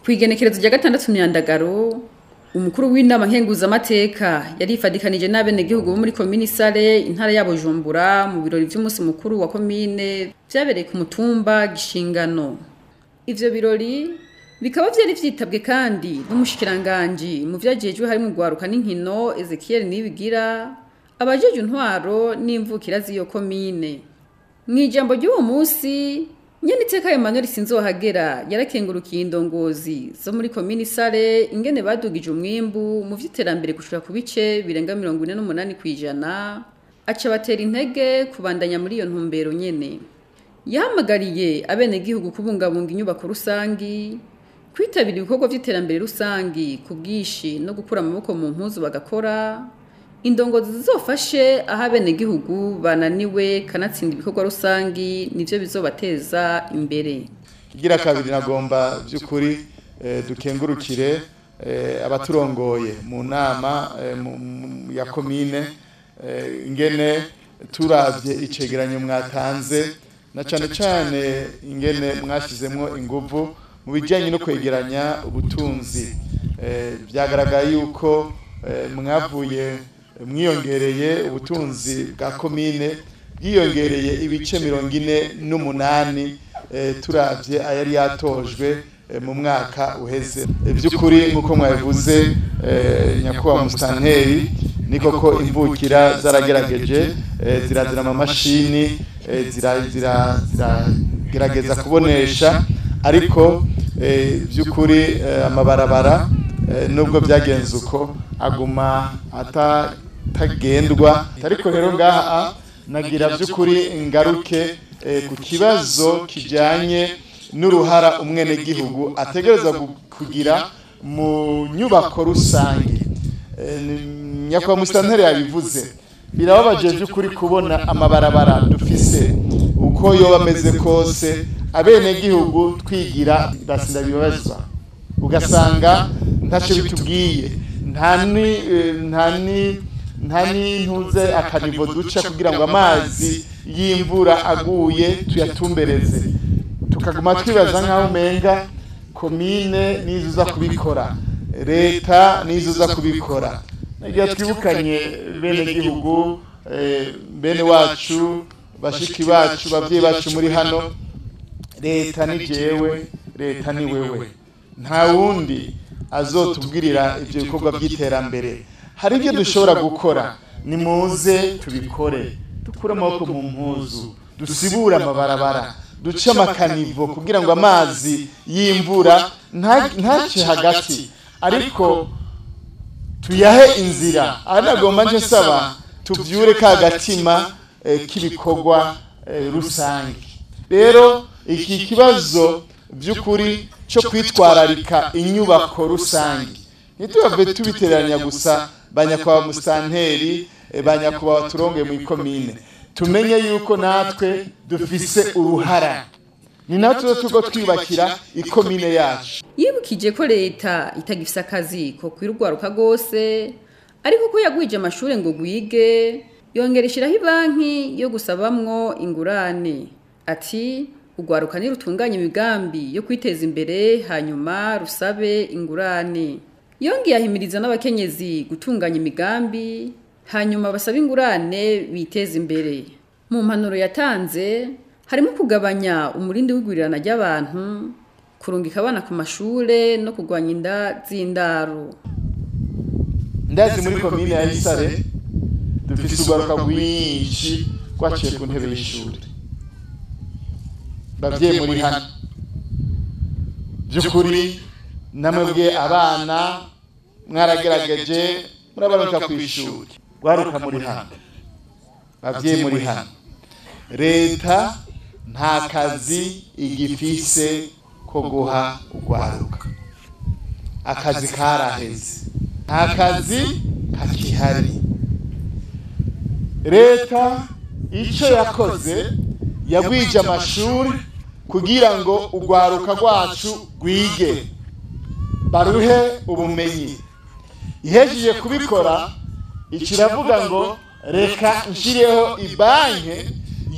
Kw'igenekerezo rya 6 Myandagaro, umukuru w'inama nkenguzamateka yarifadikanije n'abenegihugu bo muri komine Isare, intara ya Bujumbura, mu birori vy'umunsi mukuru wa komine vyabereye ku mutumba Gishingano. Ivyo birori bikaba vyari vyitabwe kandi n'umushikiranganji mu vyajejwe harimwo urwaruka n'inkino Ezekiel Nibigira, abajejwe intwaro n'imvukira z'iyo komine. Mw'ijambo ry'uwo musi, Nyeniteka Emmanuel Sinzohagera yarakengurukiye indongozi zo muri komine Isare ingene badugije umwimbu mu vy'iterambere gushika ku bice birenga 48%, aca batera intege kubandanya muri iyo ntumbero nyene. Yahamagariye abenegihugu kubungabunga inyubako rusangi, kwitabira ibikorwa vy'iterambere rusangi ku bwinshi no gukura amaboko mu mpuzu bagakora. Indongozi zizofashe aho abenegihugu bananiwe kanatsinda ibikorwa rusangi nivyo bizobateza imbere. Igira kabiri, nagomba by'ukuri dukengurukire abaturongoye mu nama ya komine, ingene turavye icegeranyo mwatanze na cane cane ingene mwashizemwo inguvu mu bijanye no kwegeranya ubutunzi. Vyagaragaye yuko mwavuye mwiyongereye ubutunzi bwa komine, bwiyongereye ibice 48, turavye ayari yatojwe mu mwaka uheze. By'ukuri nk'uko mwabivuze, nyakubahwa musitanteri, ni koko imvukira zaragerageje, zirazira amamashini, ziragerageza kubonesha, ariko by'ukuri amabarabara, nubwo byagenze uko, aguma atagendwa. Ariko rero ngaha nagira by'ukuri ngaruke ku kibazo kijanye n'uruhara umwenegihugu ategereza kugira mu nyubako rusange. Nyakubahwa musitanteri yabivuze, birababaje by'ukuri kubona amabarabara dufise uko yoba ameze kose, abenegihugu twigira basinda bibazwa, ugasanga ntacyo bitubwiye, nta n'intuze akanivo duca kugira ngo amazi y'imvura aguye tuyatumbereze, tukaguma twibaza nk'aho umenga komine nizo uza kubikora, leta nizo uza kubikora. Nagira twibukanye bene gihugu, bene wacu, bashiki bacu, bavyeyi bacu muri hano, leta ni jewe, leta ni wewe, nta wundi azotubwirira ivyo bikorwa by'iterambere. Hari ibyo dushobora gukora, nimuze tubikore, dukure amaboko mu mpuzu, dusibure amabarabara, duce amakanivo kugira ngo amazi y'imvura ntace hagati, ariko tuyahe inzira. Anagomba nje saba tuvyure ka gatima k'ibikorwa rusange. Rero iki kibazo by'ukuri cyo kwitwararika inyubako rusange, ntitubave tubiteranya gusa banyakubahwa musitanteri, banyakubahwa turongoye mu ikomine, tumenye yuko natwe dufise uruhara, ni natwe tugo twibakira ikomine yacu. Yibukije ko leta itagifise akazi ko kwirugwaruka gose, ariko ko yagwije amashure ngo gwige, yongera ishiraho ibanki yo gusabamwo ingurane. Ati urwaruka nirutunganya imigambi yo kwiteza imbere hanyuma rusabe ingurane. Yongeye ahimiriza n'abakenyezi gutunganya imigambi hanyuma basabe ingurane biteze imbere. Mu mpanuro yatanze harimo kugabanya umurindi w'igwirirana ry'abantu, kurungika abana ku mashure no kurwanya inda z'indaro. Ndazi muri komine ya Isare dufise urwaruka rwinshi rwaciye ku ntebe y'ishuri. Bavyeyi muri hano, by'ukuri namwebwe abana mwaragerageje murabaruka ku ishuri, rwaruka muri hano, bavyeyi muri hano, leta nta kazi igifise ko guha urwaruka, akazi karaheze, nta kazi kakihari. Leta icyo yakoze yagwije amashuri kugira ngo urwaruka rwacu rwige baruhe ubumenyi. Ihejeje kubikora ikiravuga ngo reka nshireho ibanki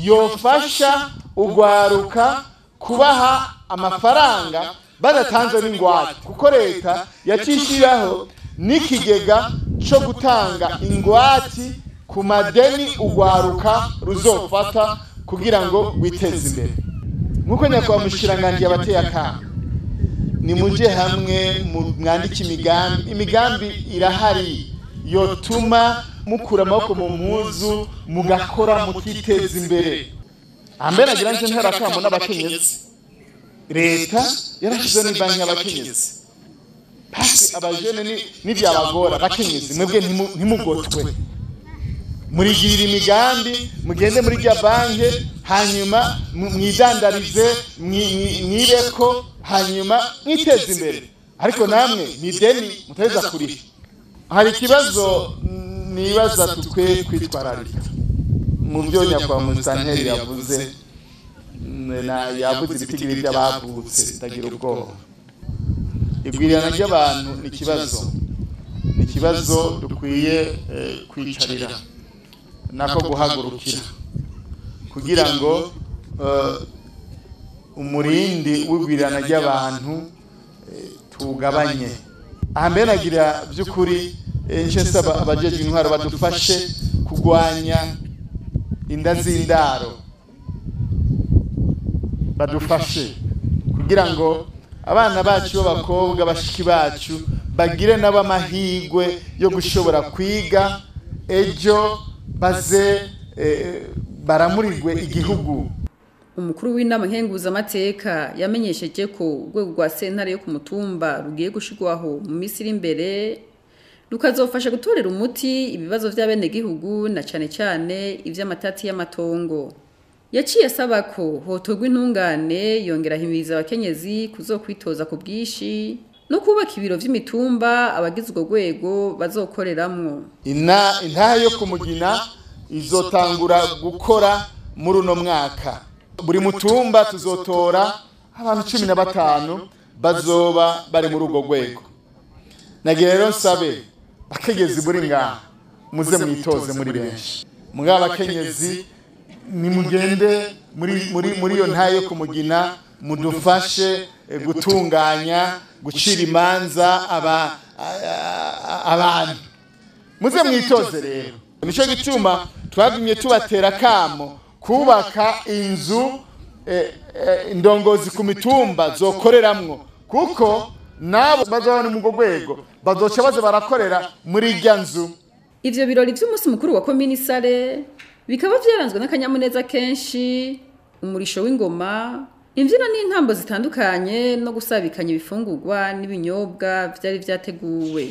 yofasha urwaruka kubaha amafaranga Badatanze n'ingwate, kuko leta yacishiraho n'ikigega cyo gutanga ingwati ku madeni ugwaruka ruzofata kugira ngo witeze imbere. Nkuko nyakubahwa mushikiranganji yabateye akamo, nimuje hamwe mwandike imigambi. Imigambi irahari yotuma mukura amaboko mu mpuzu mugakora mukiteza imbere. Ambere nagira nje ntera akamo n'abakenyezi, leta yarashizeho n'ibanki y'abakenyezi. Basi abajene n'ivyabagora, abakenyezi mwebwe ntimugotwe, murigirira imigambi, mugende muri rya banki, hanyuma mwidandarize, mwibeko, hanyuma mwiteze imbere. Ariko namwe ni deni mutaweza kuriha. Hari ikibazo nibaza tukwiye kwitwararika mu byo nyakubahwa musitanteri yavuze, yavuze ibitigiri by'abavutse, ndagira ubwoba. Igwirirana ry'abantu ni ikibazo, ni ikibazo dukwiye kwicarira nako guhagurukira kugira ngo umurindi w'igwirirana ry'abantu tugabanye. Aha mbere nagira by'ukuri nce nsaba abajejwe intwaro badufashe kugwanya inda z'indaro, badufashe kugira ngo abana bacu b'abakobwa, bashiki bacu bagire nabo amahirwe yo gushobora kwiga, ejo baze baramurirwe igihugu. Umukuru w'inama nkenguzamateka yamenyesheje ko urwego rwa sentare yo ku mutumba rugiye gushirwaho mu minsi iri imbere, rukazofasha gutorera umuti ibibazo vy'abenegihugu na cane cane ivy'amatati y'amatongo. Yaciye asaba ko hotorwa intungane, yongera ahimiriza abakenyezi kuzokwitoza ku bwinshi no kubaka ibiro vy'imitumba abagize urwo rwego bazokoreramwo. Intahe yo kumugina izotangura gukora muri uno mwaka. Buri mutumba tuzotora abantu 15 bazoba bari muri urwo rwego. Nagira rero nsabe abakenyezi muri ngaha muze mwitoze muri benshi. Mugabo abakenyezi nimugende muri iyo ntahe yo kumugina, mudufashe gutunganya, gucira imanza abantu. Muze mwitoze rero. Nico gituma twagumye tubatera kamo kubaka inzu indongozi ku mitumba zokoreramwo, kuko nabo bazabona mu rwego bazoca baze barakorera muri irya nzu. Ivyo birori vy'umunsi mukuru wa komini Sare bikaba vyaranzwe n'akanyamuneza kenshi, umurisho w'ingoma, imbyino n'intambo zitandukanye no gusabikanya ibifungurwa n'ibinyobwa vyari vyateguwe.